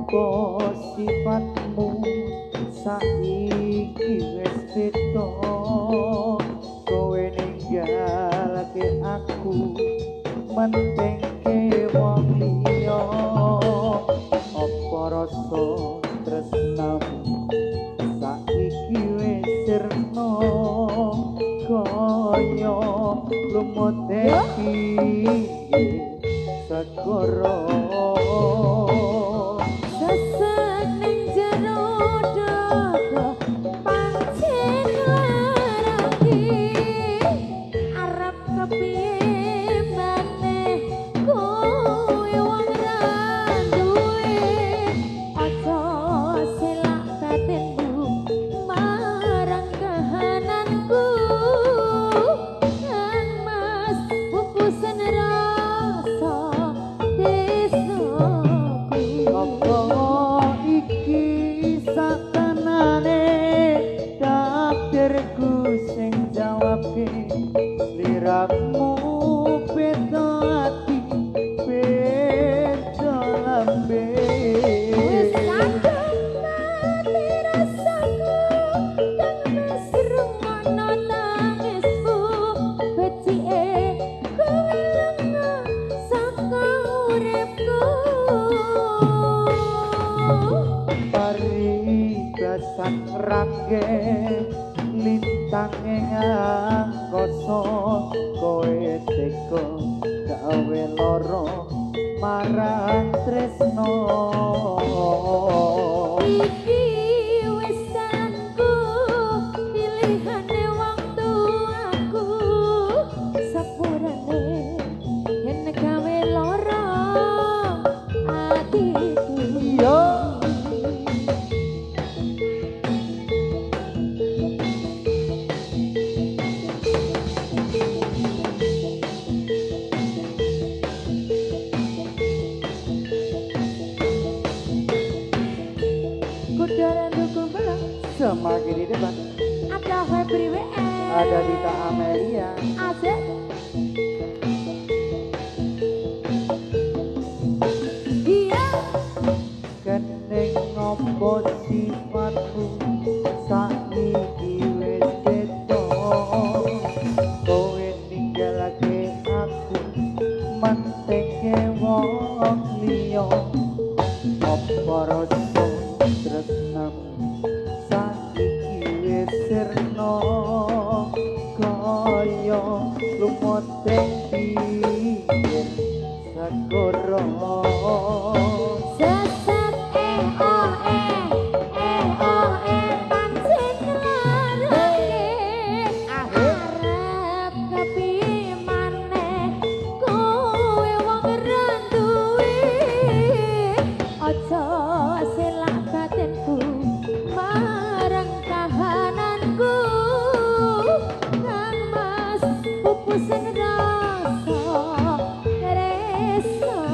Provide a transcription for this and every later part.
Opo sifatmu saiki wis beda, kowe ninggalake aku mentingke wong liya. Apa rasa tresnamu saiki wis sirna kaya lumut pinggir segara. Sesek ning jero dada pancen larake, arep kepiye maneh kowe wong ra duwe. Aja selak batinmu marang kahananku, Kang Mas pupusen rasa tresnaku. Apa iki satenane takdirku sing jawabke, sliramu beda ati beda lambe. Wis kadung mati rasaku, Kang Mas rungokno tangismu, becike kowe lunga saka uripku. Paribasan rangge lintange angkasa, kowe tega gawe lara marang tresno. Iki wis dalanku, pilihane wong tuaku, sepurane yen gawe lara atiku. Iya. Kudaran dukung belum Semakin di depan ada Febri WS, ada Dita Amelia. Asik. Iya. Kening opo sifatmu saiki wis beda, kowe ninggalake aku mentingke wong liya. Apa rasa tresnamu saiki wis sirna kaya lumut pinggir segara. Sesek eh oh eh eh oh eh pancen nglarake, arep kepiye maneh kowe wong ra duwe. Aja selak batinku marang kahananku, Kang Mas pupusen rasa tresnaku.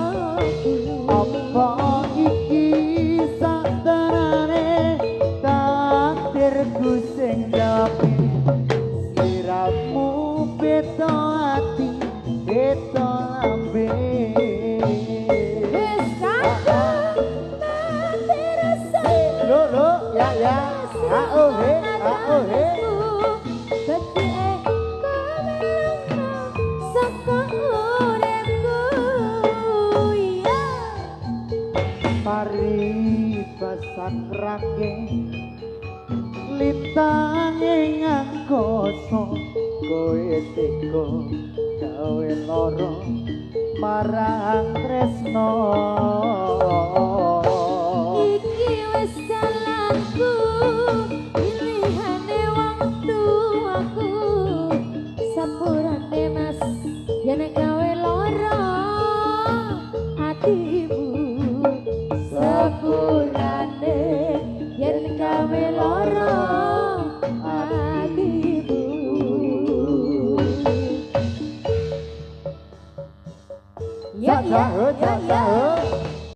Apa iki satenane takdirku sing jawab, sliramu beda ati beda lambe. Wis kadung mati rasaku, Lho lho ya ya ha oh he ha oh he. Becike kowe lunga saka uripku. Iya. Paribasan rangge lintange angkasa, kowe tega gawe lara marang tresno. Iki wis dalanku, pilihane wong tuaku, sepurane Mas yen gawe lara atimu, sepurane yen gawe lara atimu. Ya ya ya ya.